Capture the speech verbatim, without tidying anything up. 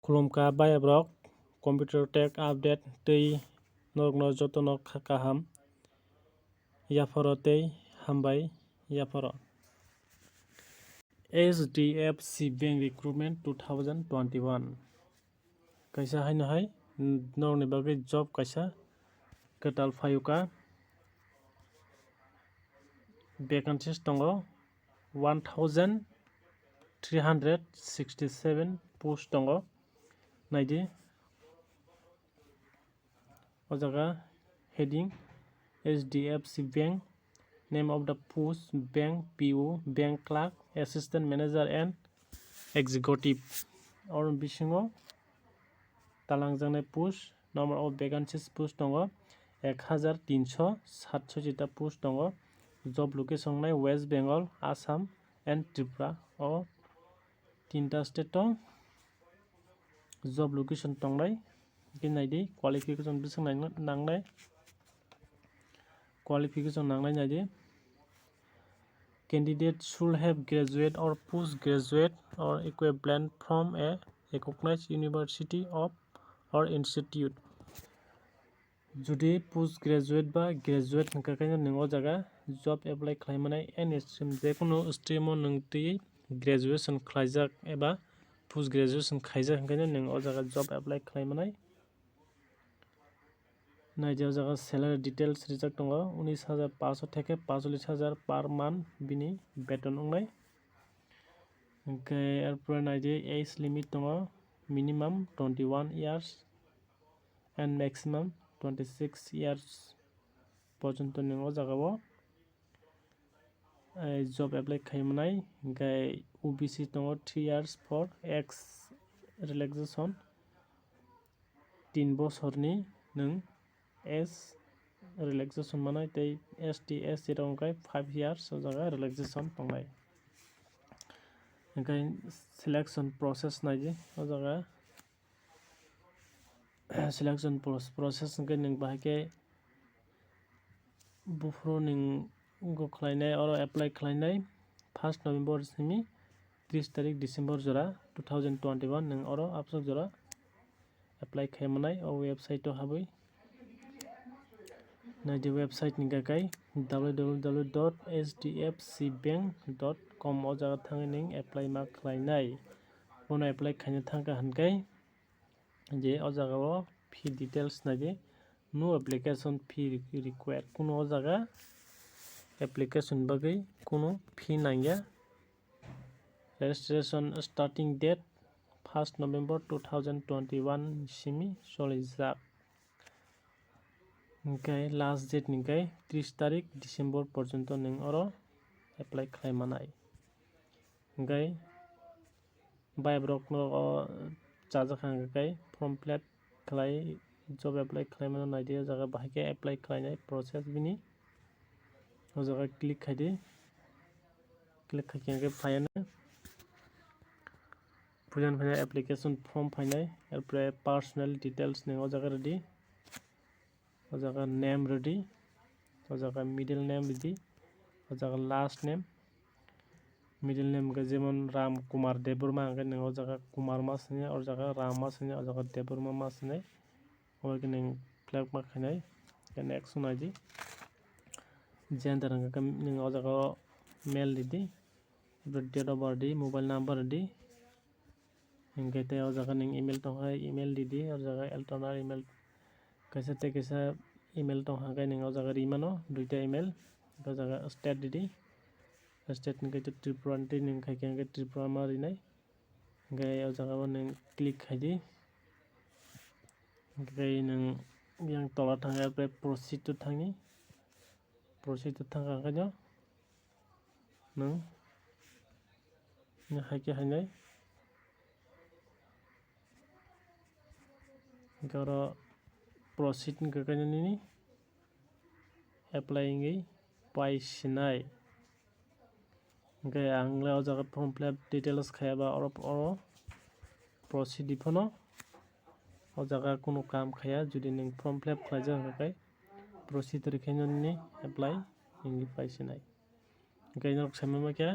Khulumkha bayabrok, computer tech update tei norokno jotono kha kaham yapharo tei hambai yapharo. H D F C Bank Recruitment two thousand twenty-one. Kaisa haino hai norokni bagwi job kaisa kwtal phayuka. Vacancies tongo one thousand three hundred sixty-seven post tongo. Naidi o jaga heading H D F C Bank, name of the post bank P O, bank clerk, assistant manager and executive. Or bisingo talangjaknai post, number of vacancies post tongo ek hajar tinso satsochita post tongo. Job location wngnai West Bengal, Assam and Tripura. O tinta state o job location tongnai. Hwnkhe naidi qualification bwswk nang-, nangnai. Qualification nangnai naidi. Candidate should have graduate or postgraduate or equivalent from a recognized university of or institute. Jodi postgraduate ba graduate hwnkha khe nwng o jaga job apply khlai mannai, any stream, jekunu stream o nwng twi graduation khlaijak eba postgraduation khaijak hwnkhe nwng o jaga job apply khlai mannai. Naidi o jaga salary details rijak tongo, unis hajar paanso theke paancholish hajar per month bini beton wngnai. Hwnkhe erpore naidi age limit tongo, minimum twenty-one years and maximum twenty-six years porjonto nwng o jaga o, eh, job apply khai mannai. Hwnkhe O B C tongo three years for age relaxation, tin bosorni nwng age relaxation mannai, tei S T, S C rok hwnkhe five years o jaga relaxation tongnai. Hwnkhe selection process naidi o jaga. Selection pros-, process hwnkhe nwng bahai khe buphuru nwng go khlainai, oro apply khlainai first November simi tris tarik December jora two thousand twenty-one, nwng oro absok jora apply khai mannai o website o habwi. Naidi website ni gakai W W W dot H D F C bank dot com, o jaga thangwi nwng apply ma khlainai. Bono apply khaina thangkha hwnkhe je o jaga o fee details naidi, no application fee re-, required, kunu o jaga application bagwi kunu fee nangya. Registration starting date first November two thousand twenty-one simi solijak. Hwnkhe last date hwnkhe tris tarik December porjonto nwng oro apply khlai manai. Hwnkhe bayabrokno o chajak hwnkhe form fill up khlai, job apply khlai mano naidi, o jaga bahai khe apply khlainai process bini. O jaga click khaidi, click khaikhe hwnkhe phaiya nw. Puilan phainai application form phainai, erpore personal details nwng o jaga rwdi, o jaga name rwdi, o jaga middle name rwdi, o jaga last name. Middle name hwnkhe jemon Ram Kumar Debbarma hwnkhe nwng o jaga Kumar ma swinai, o jaga Ram ma swinai, o jaga Debbarma ma swinai. Obo khe nwng flag ma khainai, khe next naidi. Gender hwnkhe nwng o jaga o male rwdi, date of birth rwdi, mobile number rwdi. Hwnkhe tei o jaga nwng email tongkha, email rwdi, o jaga alternate email kaisa tei kaisa email tongkha, hwnkhe nwng o jaga rwi mano duita email. O jaga state rwdi, state hwnkhe Tripura ni twi nwng khaikhe hwnkhe Tripura ma rwnai. Hwnkhe o jaga o nwng click khaidi. Hwnkhe nwng yang tola thangkhe proceed to thangni. Proceed to thangkha hwnkhe no nwng, nwng hai khe hainai. Hwnkhe oro proceed hwnkhe khe nini apply wngwi pai sinai. Hwnkhe ang le o jaga form fill up details khaya ba oro, oro proceed di phano o jaga kunu kam khaya. Jodi nwng form fill up khlaijak hwnkhe proceed rwkhe nini apply wngwi pai sinai. Hwnkhe norok sai manma khe